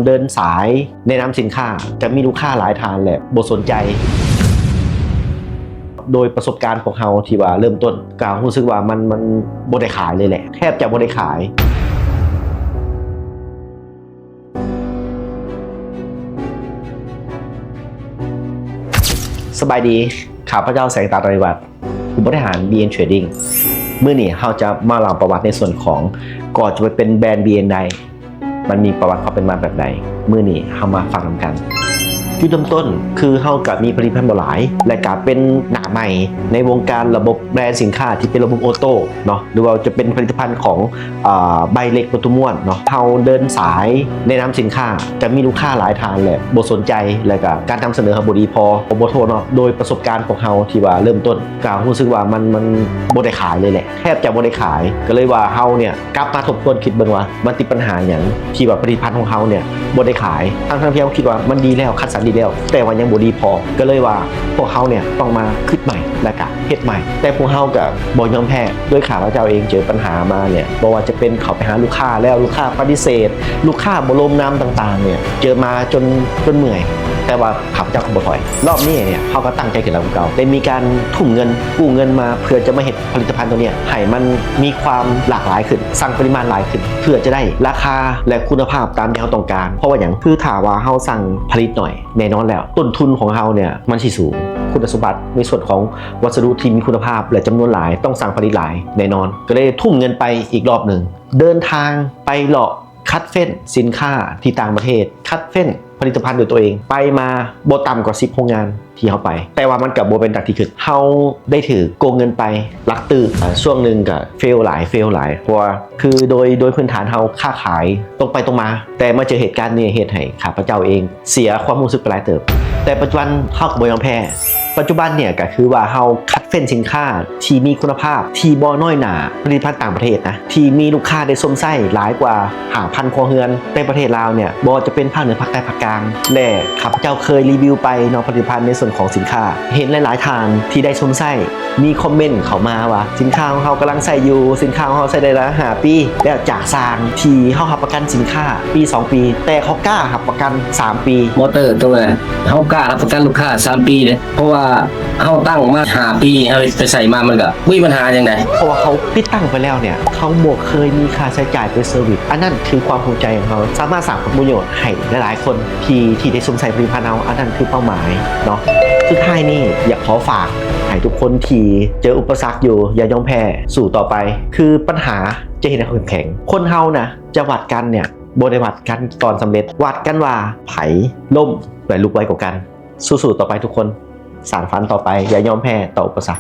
ເດີນສາຍແນະນຳສິນຄ້າ ຈະມີລູກຄ້າຫຼາຍທ່ານແຫຼະບໍ່ສົນໃຈ. ໂດຍປະສົບການພວກເຮົາທີ່ວ່າເລີ່ມຕົ້ນ ກໍຮູ້ສຶກວ່າມັນ ມັນບໍ່ໄດ້ຂາຍເລີຍແຫຼະ ແທບຈະບໍ່ໄດ້ຂາຍ. ສະບາຍດີ, ຂ້າພະເຈົ້າ ແສງຕາ ຕານິວັດ ຜູ້ບໍລິຫານ ບີເອັນ Trading. ມື້ນີ້ເຮົາຈະມາເລົ່າປະຫວັດໃນສ່ວນຂອງ ກ່ອນຈະໄປເປັນແບຣນ ບີເອັນ ໄດ້ ມັນມີປະຫວັດຄວາມເປັນມາແບບໃດ. ມື້ນີ້ເຮົາມາຟັງນຳກັນ. ຈຸດເລີ່ມຕົ້ນຄືເຮົາກະມີຜະລິດຕະພັນບໍ່ຫຼາຍ ແລະກະເປັນໜ້າໃໝ່ໃນວົງການລະບົບແບຣນສິນຄ້າທີ່ເປັນລະບົບໂອໂຕ້ເນາະ ຫຼືວ່າຈະເປັນຜະລິດຕະພັນຂອງ ອາ ໃບເຫຼັກປະຕູມ້ວນເນາະ. ເຮົາເດີນສາຍແນະນຳສິນຄ້າ ຈະມີລູກຄ້າຫຼາຍທ່ານແຫຼະບໍ່ສົນໃຈ ແລະກະການນຳສະເໜີເຮົາບໍ່ດີພໍ ຂໍຂໍໂທດເນາະ. ໂດຍປະສົບການພວກເຮົາທີ່ວ່າເລີ່ມຕົ້ນ ກໍຮູ້ສຶກວ່າມັນ ມັນບໍ່ໄດ້ຂາຍເລີຍແຫຼະ ແທບຈະບໍ່ໄດ້ຂາຍ. ກໍເລີຍວ່າເຮົາເນ່ຍ ກັບມາທົບທວນຄິດເບິ່ງວ່າ ມັນຕິດບັນຫາຫຍັງທີ່ວ່າຜະລິດຕະພັນຂອງເຮົາເນ່ຍບໍ່ໄດ້ຂາຍ ທັງໆທີ່ເຮົາຄິດວ່າມັນດີແລ້ວ ຄັດສັນດີແລ້ວ ແຕ່ວ່າຍັງບໍ່ດີພໍ. ກໍເລີຍວ່າພວກເຮົາເນ່ຍຕ້ອງມາຄິດໃໝ່ ແລະກະເຮັດໃໝ່. ແຕ່ພວກເຮົາກະບໍ່ຍອມແພ້. ໂດຍຂ້າພະເຈົ້າເອງເຈີບັນຫາມາເນ່ຍ ບໍ່ວ່າຈະເປັນເຂົ້າໄປຫາລູກຄ້າແລ້ວ ລູກຄ້າປະຕິເສດ ລູກຄ້າບໍ່ລົງນາມຕ່າງໆເນ່ຍ ເຈີມາຈົນ ຈົນເມື່ອຍ ແຕ່ວ່າຂ້າພະເຈົ້າກໍບໍ່ຖອຍ. ລອບນີ້ເນ່ຍ ເຮົາກໍຕັ້ງໃຈຂຶ້ນແລ້ວຄືເກົ່າ ໄດ້ມີການທຸ່ມເງິນ ກູ້ເງິນມາ ເພື່ອຈະມາເຮັດ ຜະລິດຕະພັນໂຕເນີ້ຍໃຫ້ມັນມີຄວາມຫຼາກຫຼາຍຂຶ້ນ, ສັ່ງປະລິມານຫຼາຍຂຶ້ນ ເພື່ອຈະໄດ້ລາຄາ ແລະ ຄຸນນະພາບຕາມທີ່ເຮົາຕ້ອງການ. ເພາະວ່າຫຍັງ? ຄືຖ້າວ່າເຮົາສັ່ງຜະລິດໜ້ອຍ ແນ່ນອນແລ້ວ ຕົ້ນທຶນຂອງເຮົາເນ່ຍມັນຊິສູງ, ຄຸນສົມບັດໃນສ່ວນຂອງວັດສະດຸທີ່ມີຄຸນນະພາບ ແລະ ຈຳນວນຫຼາຍ ຕ້ອງສັ່ງຜະລິດຫຼາຍແນ່ນອນ. ກໍເລີຍທຸ່ມເງິນໄປອີກລອບໜຶ່ງ, ເດີນທາງໄປເລາະຄັດເຟ້ນສິນຄ້າທີ່ຕ່າງປະເທດ, ຄັດເຟ້ນ ຜະລິດຕະພັນດ້ວຍຕົວເອງ ໄປມາບໍ່ຕ່ຳກວ່າສິບໂຮງງານທີ່ເຮົາໄປ, ແຕ່ວ່າມັນກໍບໍ່ເປັນດັ່ງທີ່ຄິດ. ເຮົາໄດ້ຖືກໂກງເງິນໄປຫຼັກຕື້, ອາ ຊ່ວງໜຶ່ງກໍເຟວຫຼາຍ ເຟວຫຼາຍ ເພາະວ່າຄືໂດຍ ໂດຍພື້ນຖານເຮົາຄ້າຂາຍຕົງໄປຕົງມາ, ແຕ່ມາເຈີເຫດການນີ້ເຮັດໃຫ້ຂ້າພະເຈົ້າເອງເສຍຄວາມຮູ້ສຶກໄປຫຼາຍເຕີບ. ແຕ່ປັດຈຸບັນເຮົາກໍບໍ່ຍອມແພ້. ປັດຈຸບັນເນ່ຍກໍຄືວ່າເຮົາຄັດເຟ້ນສິນຄ້າທີ່ມີຄຸນນະພາບ ທີ່ບໍ່ນ້ອຍໜ້າຜະລິດຕະພັນຕ່າງປະເທດນະ, ທີ່ມີລູກຄ້າໄດ້ຊົມໃຊ້ຫຼາຍກວ່າ ຫ້າພັນຄົວເຮືອນໃນປະເທດລາວເນ່ຍ, ບໍ່ວ່າຈະເປັນພາກເໜືອ, ພາກໃຕ້, ພາກກາງ ແລະ ຂ້າພະເຈົ້າເຄີຍຣີວິວໄປເນາະ, ຜະລິດຕະພັນໃນສ່ວນຂອງສິນຄ້າ, ເຫັນຫຼາຍໆທ່ານທີ່ໄດ້ຊົມໃຊ້ ມີຄອມເມັນເຂົ້າມາວ່າ ສິນຄ້າຂອງເຮົາກຳລັງໃຊ້ຢູ່, ສິນຄ້າຂອງເຮົາໃຊ້ໄດ້ລະຫ້າປີແລ້ວ, ຈາກຊ່າງທີ່ເຮົາຮັບປະກັນສິນຄ້າປີສອງປີ, ແຕ່ເຂົາກ້າຮັບປະກັນສາມປີ. ມໍເຕີໂຕນັ້ນ ເຮົາກ້າຮັບປະກັນລູກຄ້າສາມປີເດ້, ເພາະວ່າ ເຮົາຕັ້ງມາຫ້າປີ ເຮົາໄປໃຊ້ມາມັນກໍບໍ່ມີບັນຫາຫຍັງໃດ. ເພາະວ່າເຮົາຕິດຕັ້ງໄປແລ້ວເນ່ຍ ເຮົາບໍ່ເຄີຍມີຄ່າໃຊ້ຈ່າຍໄປເຊີວິດ. ອັນນັ້ນຄືຄວາມພູມໃຈຂອງເຮົາ, ສາມາດສ້າງຜົນປະໂຫຍດໃຫ້ຫຼາຍໆຄົນທີ່ ທີ່ໄດ້ຊົມໃຊ້ຜະລິດຕະພັນເຮົາ. ອັນນັ້ນຄືເປົ້າໝາຍເນາະ. ສຸດທ້າຍນີ້ຢາກຂໍຝາກໃຫ້ທຸກຄົນທີ່ເຈີອຸປະສັກຢູ່ ຢ່າຍອມແພ້, ສູ້ຕໍ່ໄປ. ຄືປັນຫາຈະເຮັດໃຫ້ເຮົາເຂັ້ມແຂງ. ຄົນເຮົານະ ຈະວັດກັນເນ່ຍ ບໍ່ໄດ້ວັດກັນຕອນສຳເລັດ, ວັດກັນວ່າໃຜລົ້ມ ແລະ ລຸກໄວກວ່າກັນ. ສູ້ໆຕໍ່ໄປທຸກຄົນ, ສານຝັນຕໍ່ໄປ, ຢ່າຍອມແພ້ຕໍ່ອຸປະສັກ.